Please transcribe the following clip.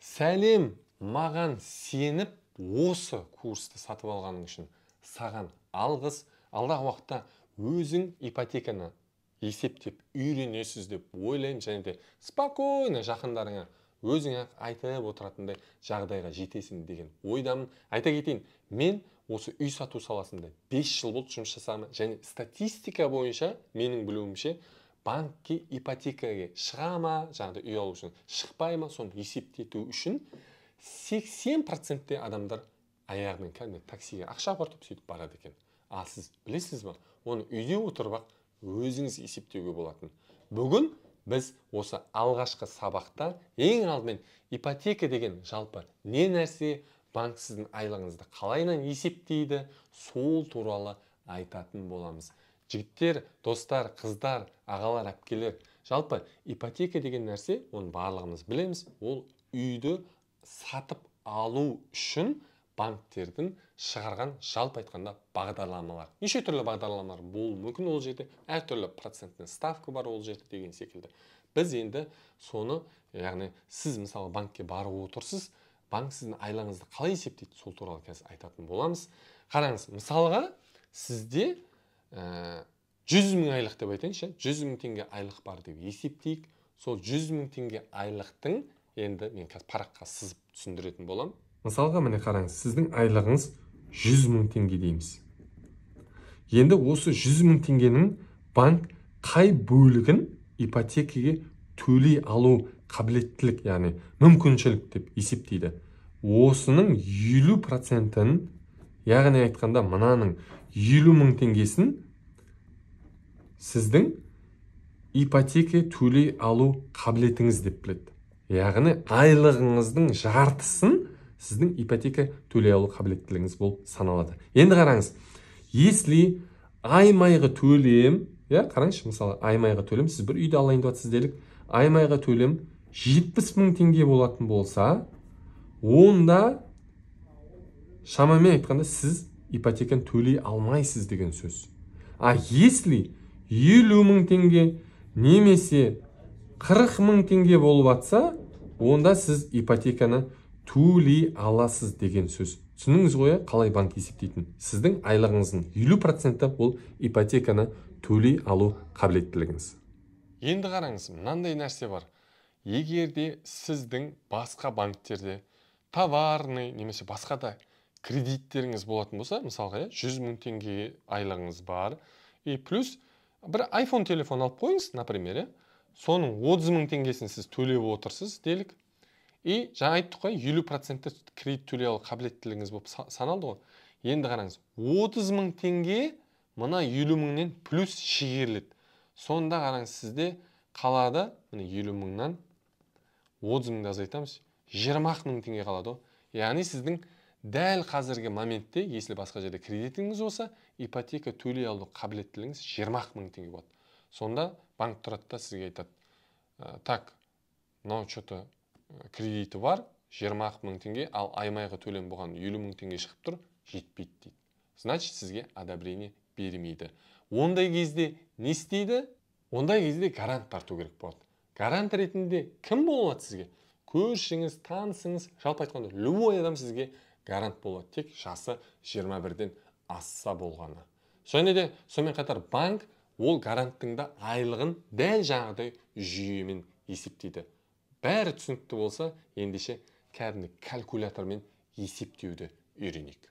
Сәлем, маған сеніп осы курсты сатып алғаның үшін саған алғыс. Алдағы уақытта өзің ипотеканы есептеп үйренесіз деп ойлаймын, және де спокойно жақындарыңа өзің ақ айтып отыратындай жағдайға жетесің деген ойдамын. Айта кетейін, мен осы үй сату саласында 5 жыл болды жұмыс жасағаныма, және статистика бойынша менің білуімше банкке ипотекаға шыға ма, жаңағыдай үй алу үшін шықпай ма, соны есептету үшін 80% адамдар аяғымен кәдімгі таксиге ақша апартып сөйтіп барады екен. Ал сіз білесіз ба, оны үйде отырып ақ өзіңіз есептеуге болатын. Бүгін біз осы алғашқы сабақта ең алдымен ипотека деген жалпы не нәрсе, банк сіздің айлығыңызды қалайынан есептейді, сол туралы айтатын боламыз. Жігіттер, достар, қыздар, ағалар, әпкелер, жалпы ипотека деген нәрсе, оны барлығымыз білеміз, ол үйді сатып алу үшін банктердің шығарған жалпы айтқанда бағдарламалар. Неше түрлі бағдарламалар болуы мүмкін ол жерде, әртүрлі процентный ставка бар ол жерде деген секілді. Біз енді соны, яғни сіз мысалы банкке барып отырсыз, банк сіздің айлығыңызды қалай есептейді, сол туралы қазір айтатын боламыз. Қараңыз, мысалға сізде 100 мың айлық деп айтайыншы, 100 мың теңге айлық бар деп есептейік. Сол 100 мың теңге айлықтың енді мен қазір параққа сызып түсіндіретін боламын. Мысалға міне қараңыз, сіздің айлығыңыз 100 мың теңге дейміз. Енді осы 100 мың теңгенің банк қай бөлігін ипотекаге төлей алу қабілеттілік, яғни мүмкіншілік деп есептейді. Осының 50%-ін, яғни айтқанда мынаның 50 мың теңгесін сіздің ипотека төлей алу қабілетіңіз деп біледі. Яғни айлығыңыздың жартысын сіздің ипотека төлей алу қабілеттілігіңіз болып саналады. Енді қараңыз, если аймайғы төлем, иә, қараңызшы, мысалы аймайғы төлем, сіз бір үйді алайын деп жатсыз делік, аймайғы төлем 70 мың теңге болатын болса, онда шамамен айтқанда сіз ипотеканы төлей алмайсыз деген сөз. А если 50 мың теңге немесе 40 мың теңге болып атса, онда сіз ипотеканы төлей аласыз деген сөз. Түсіндіңіз ғой, қалай банк есептейтін? Сіздің айлығыңыздың 50% ол ипотеканы төлей алу қабілеттілігіңіз. Енді қараңыз, мынандай нәрсе бар. Егер де сіздің басқа банктерде товарный немесе басқа да кредиттеріңіз болатын болса, мысалға, 100 мың теңге айлығыңыз бар, и плюс бір iPhone телефон алып қойыңыз, например, соның 30 мың теңгесін сіз төлеп отырсыз делік. И жаңа айттық қой, 50% кредит төлей алу қабілеттілігіңіз болып саналды ғой. Енді қараңыз, 30 мың теңге мына 50 мыңнан плюс шегеріледі. Сонда қараңыз, сізде қалады, міне 50 мыңнан 30 мыңды азайтамыз, 20 мың теңге қалады ғой. Яғни сіздің дәл қазіргі моментте, если басқа жерде кредитіңіз болса, ипотека төлей алу қабілеттілігіңіз 20 мың теңге болады. Сонда банк тұрады да сізге айтады, так, мынау что-то кредиті бар, 20 мың теңге, ал аймайғы төлем бұған 50 мың теңге шығып тұр, жетпейді дейді. Значит, сізге одобрение бермейді. Ондай кезде не істейді? Ондай кезде гарант тарту керек болады. Гарант ретінде кім болады сізге? Көршіңіз, танысыңыз, жалпы айтқанда любой адам сізге гарант болады, тек жасы 21-ден асса болғаны. Және де сонымен қатар банк ол гаранттың да айлығын дәл жаңағыдай жүйемен есептейді. Бәрі түсінікті болса, ендеше кәдімгі калькулятормен есептеуді үйренейік.